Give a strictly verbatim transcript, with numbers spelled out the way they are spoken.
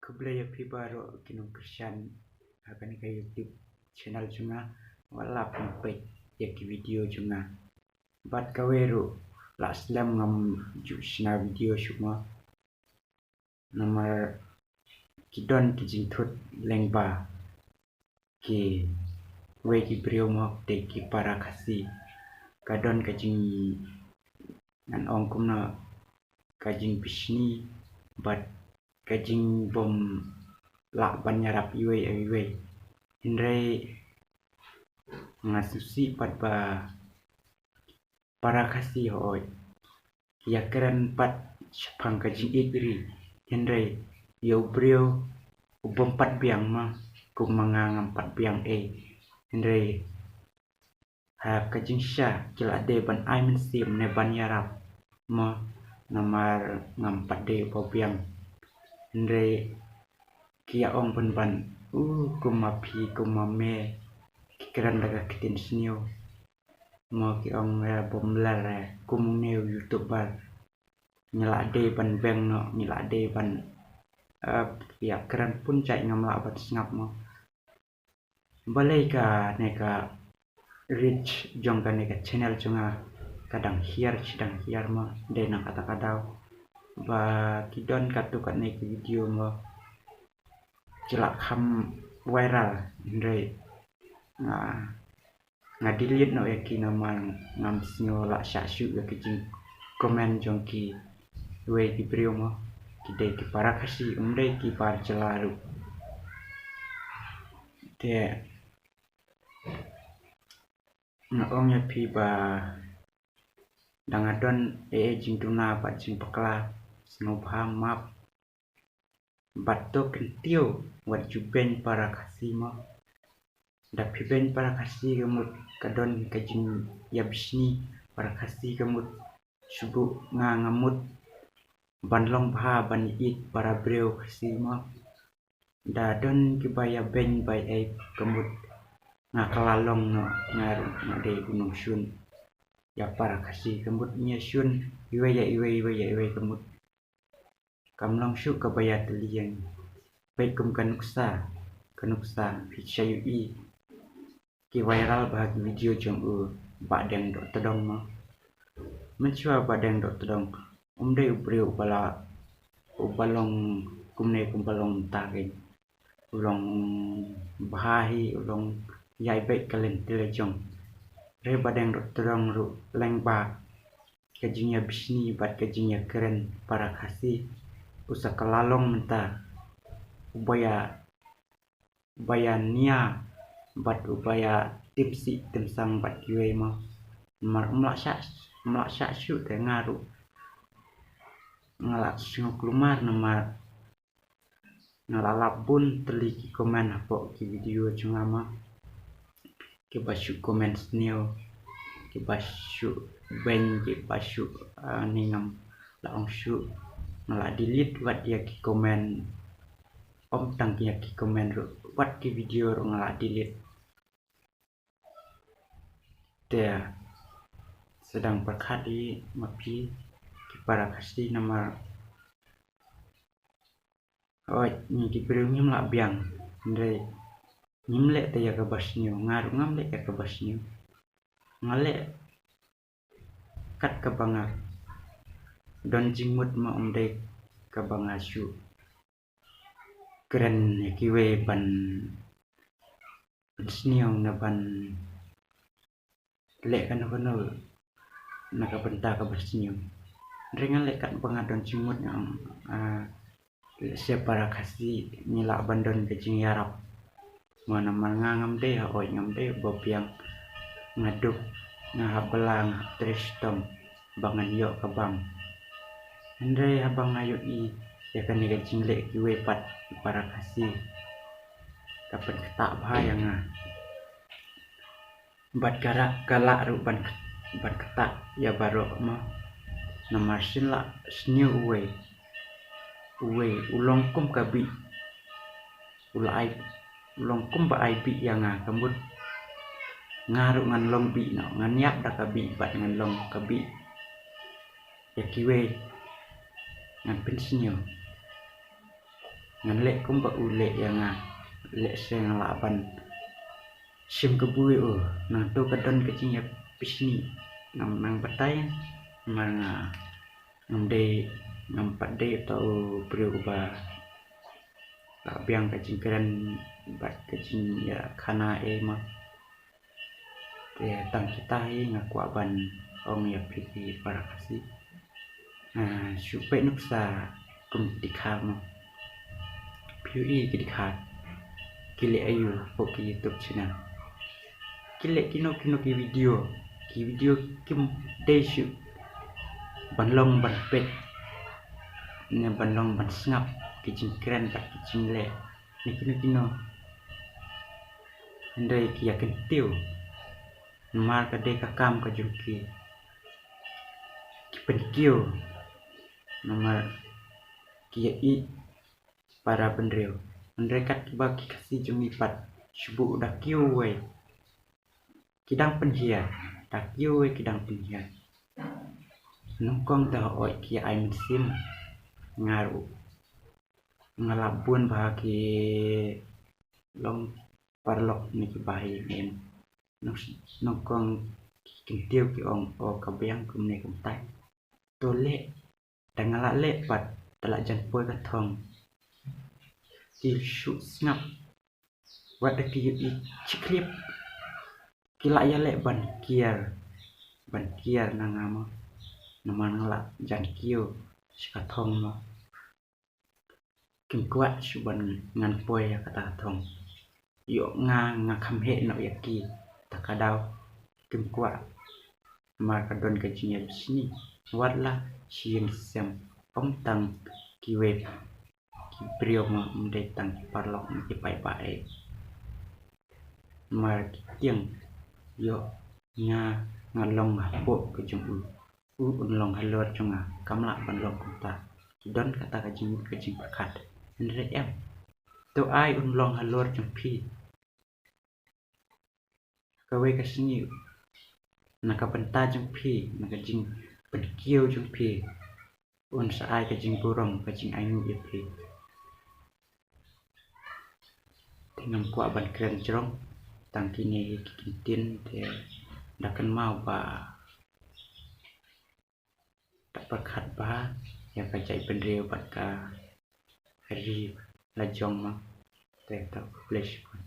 Khublei ïa phi baroh ki nongkyrshan ha kane ka YouTube channel jong nga, wat la pynpeit ïa ki video jong nga. Bad kawei ruh, la slem ngam ju shna video shuh mo. Namar ki don ki jingthut lyngba kiwei ki briew mo, te ki para Khasi. Ka don ka jing, ngan ong kumno, ka jingbishni bad ka jingbym lah ban ïarap iwei ïa iwei. Hynrei nga sngewsih pat ba para Khasi hooid ïakren pat shaphang ka jingïeit ri, hynrei ïa u briew u bym pat biang ma, kum ma nga ngam pat biang ei. Hynrei ha ka jingshisha ki la dei ban ai mynsiem ne ban ïarap mo, namar ngam pat dei uba biang. Hynrei ki ïa ong pynban, u, kum ma phi, kum ma me, ki kren da ka ktien sniew mo, ki ong, eh, bym ler, eh, kum une u YouTuber. Ngi la dei ban beng noh, ngi la dei ban, eh, ïa kren pynjah, ngam lah ban sngap mo. Balei kane ka reach jong kane ka channel jong nga ka dang hiar shi dang hiar mo, dei na kata ka daw ba ki don katto katne ki video mo ki la kham viral, hynrei nga, nga delete noh ïa ki namar ngam sngew lah shah shuh ïa ki jingcomment jong kiwei ki briew mo, ki dei ki para Khasi, ym dei ki bar jylla ruh. Te nga ong ïa phi ba da nga don ei ei jingduna bad jingbakla, sngewbha map. Bad to kyntiew wat ju beiñ para Khasi mo. Da phi beiñ para Khasi ka mut ka don ka jingïabishni, para Khasi ka mut shu buh nga, nga mut ban long bha ban ïeit para briew Khasi mo. Da don kiba ïabeiñ ba ïa ka mut nga ka la long noh, nga ruh nga dei u nongshun ïa para Khasi ka mut, ngi ïashun iwei ïa iwei, iwei ïa iwei ka mut. Kam long shuh kaba ïatylli ïa ngi. Peit kum ka nuksa, ka nuksa phi shu ïohi ki viral bha ki video jong u Bahdeng Dohtdong mo. Mynshuwa Bahdeng Dohtdong um dei u briew uba la, uba long kumne kumba long mynta kein. U long bha hi, u long ïai beit ka lynti la jong. Hynrei Bahdeng Dohtdong ruh lyngba ka jingïabishni bad ka jingïakren para Khasi, u sa ka la long mynta uba ïa, uba ïa nia bad uba ïa tim sih tim sang bad kiwei mo. Namar um lah shah, um lah shah shuh te nga ruh nga la sngew kulmar namar nga la lap bun tylli ki comment hapoh ki video jong nga mo, kiba shu comment sniew, kiba shu beiñ, kiba shu, ah, ne ngam lah ong shuh. Nga la delete wat ïa ki comment, ym tang ïa ki comment ruh, wat ki video ruh nga la delete. Te sdang pyrkhat hi ma phi ki para Khasi, namar hooid ngi ki briew ngim lah biang, hynrei ngim leh te ïa kaba sniew, nga ruh ngam leh ïa kaba sniew. Nga leh kat kaba nga don jingmut mo, ym dei kaba nga shu kren ïa kiwei ban pynsniew ne ban leh kano kano na ka bynta kaba sniew. Hynrei nga leh kat ba nga don jingmut, nga, ah, lehse para Khasi ngi lah ban don ka jingïarap. Mo namar nga ngam dei, hooid ngam dei uba biang, nga duk, nga hap bylla, nga hap trei shitom ba ngan ïoh ka bam. Hynrei haba nga ïohi ïa kane ka jingleh kiwei pat ki para Khasi, ka pynktah bha ïa nga. Bad ka lah, ka lah ruh ban, ban ktah ïa baroh mo. Namar shin lah sniew uwei, uwei u long kum ka bih, u la ai, u long kum ba ai bih ïa nga, ka mut nga ruh ngan long bih noh, ngan ïap da ka bih bad ngan long ka bih ïa kiwei, ngan pynsniew. Ngan leh kumba u leh ïa nga. Lehse nga lah ban shim kabu ïa u. Nangta ka don ka jingïapishni. Ngam nang batai. Namar nga ngam dei, ngam pat dei uta u briew uba lah biang ka jingkren bad ka jingïakhana ei ma. Te tang kita hi nga kwah ban ong ïa phi ki para Khasi. Ah, shu peit nuksa kum ki dkhar mo. Phi ïohi ki dkhar ki leh aïu hapoh ki YouTube channel. Ki leh kino kino ki video. Ki video kim dei shuh ban long ban peit ne ban long ban sngap ki jingkren bad ki jingleh ne kino kino. Hynrei ki ïa kyntiew namar ka dei ka kam ka jong ki. Ki pynkiew namar ki ïa ïeit para bynriew. Hynrei katba ki Khasi jong ngi pat shu buh da kiew wei ki dang pynhiar, da kiew wei ki dang pynhiar. Nyngkong te hooid ki ai mynsiem. Nga ruh nga lah bun ba ki long paralok ne ki bahaïing em. Nyngkong ki kyntiew ki ong o ka biang kumne kumtai. To leh, da nga lah leh pat, da lah jan poi ka thong. Ki shu sngap wat da ki ïohi chikliep. Ki lah ïaleh ban kiar, ban kiar na nga mo. Namar nga lah jan kiew sha ka thong mo. Kim kwah shuh ban ngan poi ïa kata ka thong. Ïoh nga nga kham heh noh ïa ki. Ta ka daw kim kwah. Namar ka don ka jingïabishni. Wat la shi ïing sem, ym tang kiwei ki briew mo, ym dei tang ki paralok ne ki paidbah ei. Namar ki tieng ïoh nga nga long hapoh ka jong u. U un long halor jong nga, kam lah ban long kumta. Ki don kata ka jing, ka jingpyrkhat. Hynrei em, to ai un long halor jong phi. Kawei ka sngi na ka bynta jong phi, na ka jingpynkiew jong phi, un sa ai ka jingburom, ka jingainguh ïa phi. Te ngam kwah ban kren jrong tang kine hi ki ktien, te da kynmaw ba da pyrkhat bha ïa ka jaitbynriew bad ka ri la jong mo. Te to khublei shibun.